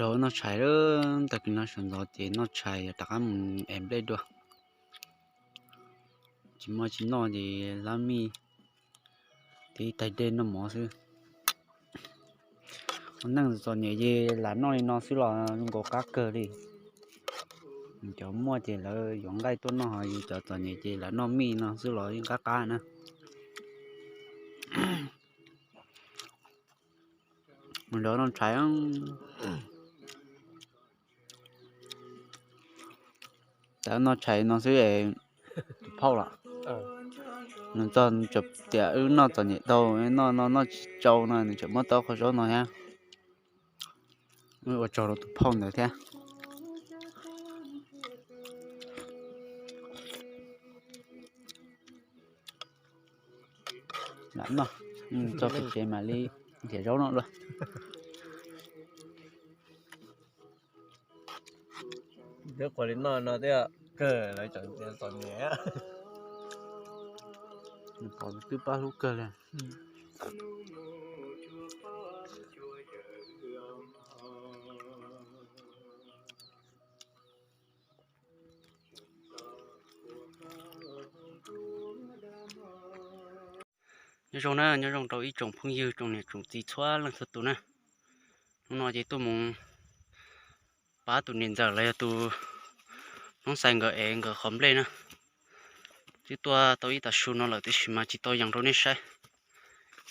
Rau noj tshais, tag kis no sawv ntxov ces noj tshais rov qab mus ev nplej dua. Tsis muaj tsis noj ces lab mij thiab tais dej noj mov xwb. Ua neej txom nyem ces lam noj li no xwb los zoo nkaus qab kawg li. Cov muaj ces lawv yuav nqaij tuaj noj, yus cov txom nyem ces lam noj mij no xwb los yeej qab qab na. Mus nrog noj tshais. Txawm noj tshais no xwb es tus phauj los nws txog nws tseem tias wb noj txom nyem tau, noj no noj tsis tsau no nws tseem muab tau qhov zaub no thiab. Ua tsaug rau tus phauj ntawd thiab. Lam noj, txog pem tsev mam li nrhiav zaub noj dua. Twb qhuas li noj no thiab, kawg lawv tseem tias txom nyem. Pom twb pab hlub kawg li. Nyob zoo na, nyob zoo rau ib tsoom phooj ywg tsoom niam tsoom txiv txhua leej txhua tus na. Hnub no ces tuaj mus pab tus niam ntxawm los yog tus noob xais nkawd ev nkawd qhov nplej na. Twb tuaj tau ib tag su no lawm tiam sis mas tsis tau yees rau nej saib.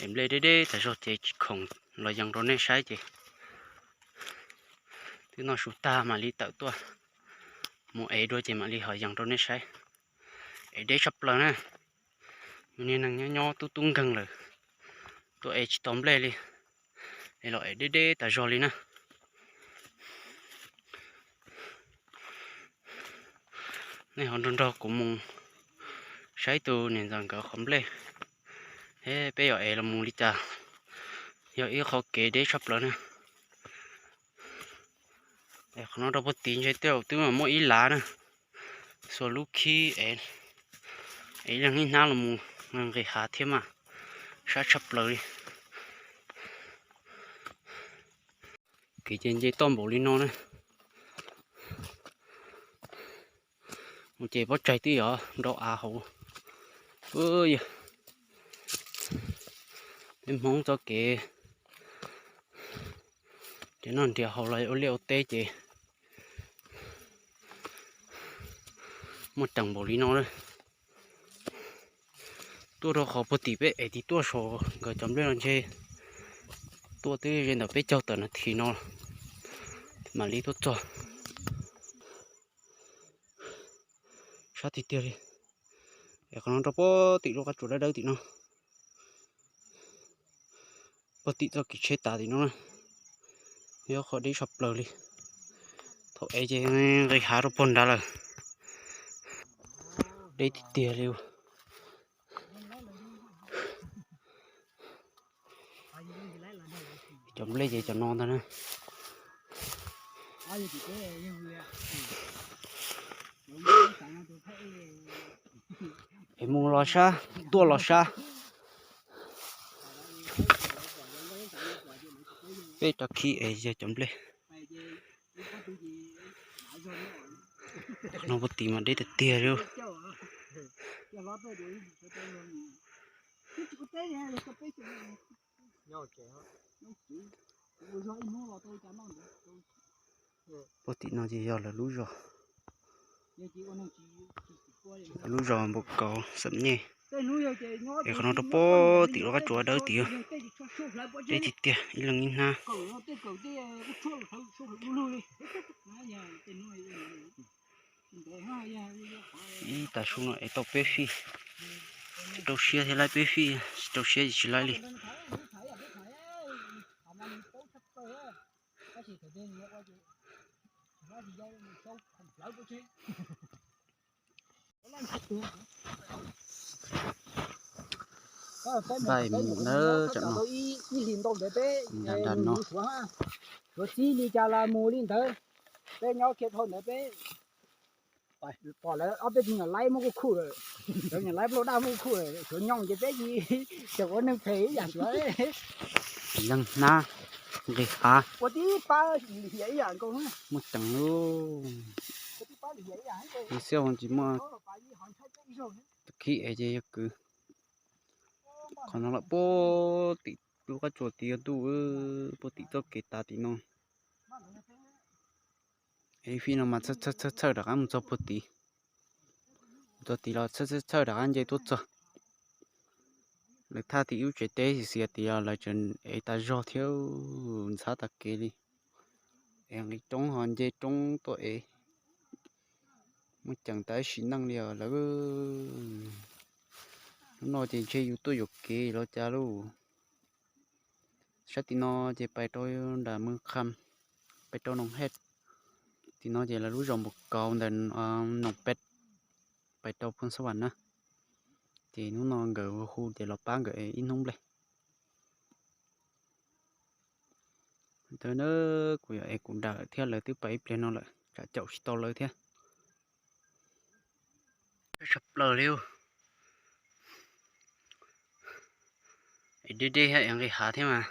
Ev nplej deb deb tas zog ces tsis khoom los yees rau nej saib ces twb noj su tag mam li tawm tuaj mus ev dua ces mam li ho yees rau nej saib. Ev deb tshaj plaws na. Yus niag neeg nyob nyob tub tub nkeeg lawm, tuaj ev tsis tau nplej li, es los ev deb deb tas zog li na. Nej ho nrog nrog kuv mus saib tus niam ntxawm nkawd qhov nplej, es peb yuav ev los mus li cas. Yog ib qho kev deb tshaj plaws na. Es qhov no rau puag tim ntshe tej zaum twb muaj ib lav na. Xuas lub khib es, es ib leeg ib hnab los mus, nqis hav thiab mas sab tshaj plaws li. Kev ces nce toj npaum li no na. Mus ces pob tsaig twb yuav nrau av hauv. Yog peb Hmoob txoj kev nrhiav noj nrhiav haus los ua liaj ua teb ces muaj teem npaum li no na. Tuaj rau qhov puag tim peb ev tim tuaj saum nkawd cov nplej no ntshe tuaj twb ze ntawm peb caug tawm nas this no mam li tuaj txog. Sab tiag tiag li. Es qhov no rau puag tim lub qab tsuas dawb dawb tim no. Puag tim txoj kev tsheb tav tim no na. Yog qhov deb tshaj plaws li. Thaum ev ces nqis hav rau puag nrad lawm. Deb tiag tiag li. Cov nplej ces cov no ntag na. Es mus los sab, tuaj los sab. Peb rov khib es yog cov nplej. No puag tim mas deb tiag tiag li. Puag tim no ces yog lawv lub zos, lub zos npau kauv xam nyej. Es qhov no rau puag tim lub qab tsuas dawb tim. Deb tiag tiag ib leeg ib hnab. Ib tag su no ev tau peb fij. Rau siab thiaj laib peb fij, tsis rau siab ces tsis laib li. Npaj mus na, tsam no nram nram no. Suav txib li cas los mus li ntawd. Peb nyob kiag dhau ntawd peb pom lawv ob peb tug nyuam laib muab kuj khuj lawm, cov nyuam laib nplooj daj muab kuj khuj lawm, suav nyooj ces peb tsis tseem ua neeg phem ib yam suav. Leej hnab. Nqis hav. Muaj ceem lub. Xiab tsis muaj khib es ces yog kwv. Qhov no lawm puag tim lub qab tsuas tid yog ntuj, puag tim txoj kev tav tim no. Ib fij no mas txhawj txhawj rov qab mus txog puag tid. Mus txog tid los txhawj txhawj txhawj rov qab nce tuaj txog. Lawv thaj tim lub tsev teb xiav xiav tid los lawv tseem ev tas zog thiab. Ntxhab tas kev li. Ev nqis roob ho nce roob tuaj ev. Muaj ceem tas ib sim neej li os lawv. Hnub no ces ntshe yus tuaj yuam kev los cas lauj. Sab tim no ces pais rau nram Mws Qham, pais rau Noom Hej. Tim no ces lawv lub zos Npus Kaus ntawm Noom Pej, pais rau Phoos Xab Vam na. Ces hnub no nkawd hu ces los pab nkawd ib hnub nplej. Ntawd na, kuv yuav ev kuv dam thiab, lawv twb pais ib pliag no lawm tsam caum tsis tau lawv thiab. Sab plaws li. Es deb deb thiab es nqis hav thiab mas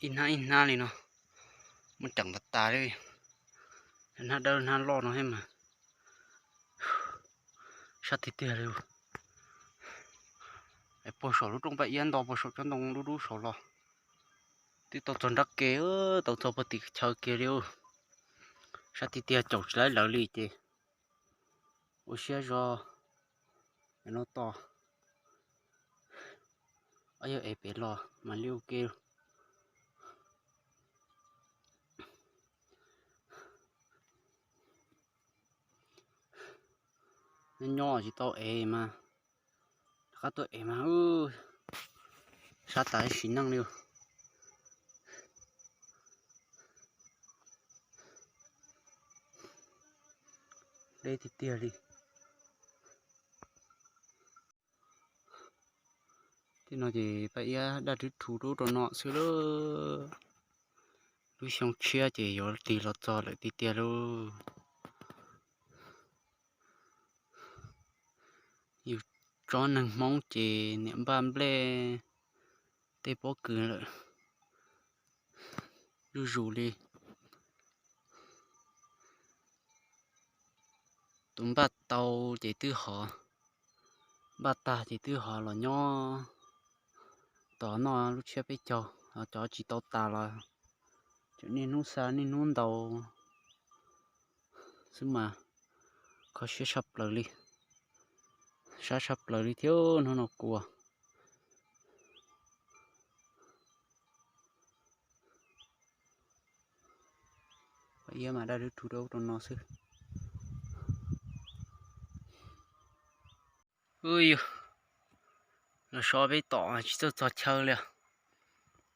ib hnab ib hnab li no, muaj ceem tas tas li. Hnab dawb hnab loj no thiab mas sab tiag tiag li. Es puag saum lub rooj Paj Iab nto puag saum tsob ntoo dub dub saud los twb tau txog nrab ke, tau txog puag tim chaw kiag li. Sab tiag tiag caum tsis laib lawv li ces ua siab zog no tos. Ob yawg ev pem los mas li ua ke. Nyob nyob tsis tau ev mas rov qab tuaj ev mas sab tas ib sim neej li. Deb tiag tiag li. Tej no ces Paj Iab daj rwb rhu rau rau no xwb lauj. Lub xyoo tshiab ces yuav tig los txog lawm tiag tiag lauj. Yus tsob neeg Hmoob ces niam npaj nplej tej pob kws lawm zuj zus li. Tus npaj tau ces twb hov, npaj tag ces twb hov los nyob tos noj lub tshiab peb caug, cov tsis tau tas los tseem niaj hnub xa niaj hnub ntaus xwb mas kho siab tshaj plaws li, sab tshaj plaws li thiab hnub no kua. Paj Iab mas daj rwb rhu rau rau no xwb. Ub yus, los so peb tom tsis txawj txog chaw li.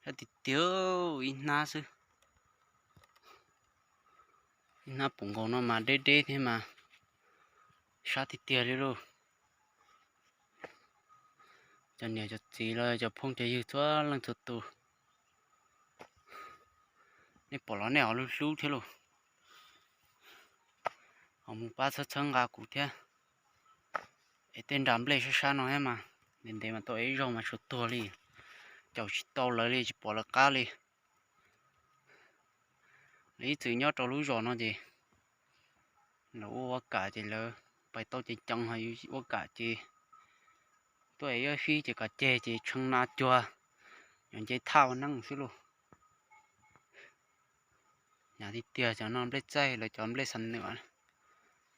Sab tiag tiag ib hnab xwb. Ib hnab pum nkaus no mas deb deb thiab mas sab tiag tiag li lauj. Cov niam cov txiv los cov phooj cov ywg txhua leej txhua tus, nej pom los nej ho hlub hlub thiab lauj. Ho mus pab txhawb txhawb nqa kuv thiab. Es tej nra nplej sab sab no thiab mas ntev ntev mas tau ev ib zaug mas tshuav tuag li, caum tsis tau lawv li, tsis pom lawv qab li. Lawv ib txwm nyob rau lub zos no ces lawv ua ua kam ces lawv pais tau ceev ceev ho yus ua kam ces tuaj es ib fib ces kom ceg ces tshee na cuag yuav nce thaj ua neeb xwb lauj. Hnyav tiag tiag cov no nplej txaij lawv cov nplej xam nwm,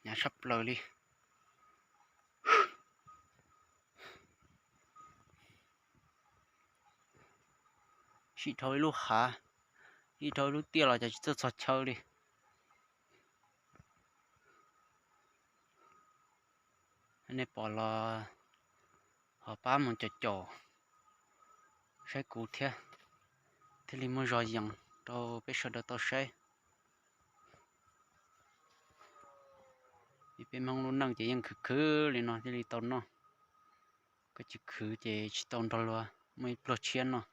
hnyav tshaj plaws li. Sim dhau ib lub hav, sim dhau ib lub tiaj los cas tsis txawj txog chaw li. Nej pom los ho pab mus caum caum saib kuv thiab, thiaj li muaj zog yees rau peb sawv daws tau saib. Vim peb Hmoob lub neej ces yeej khwv khwv li no thiaj li tau noj. Koj tsis khwv ces tsis tau nrog luag muaj ib pluag tshiab noj.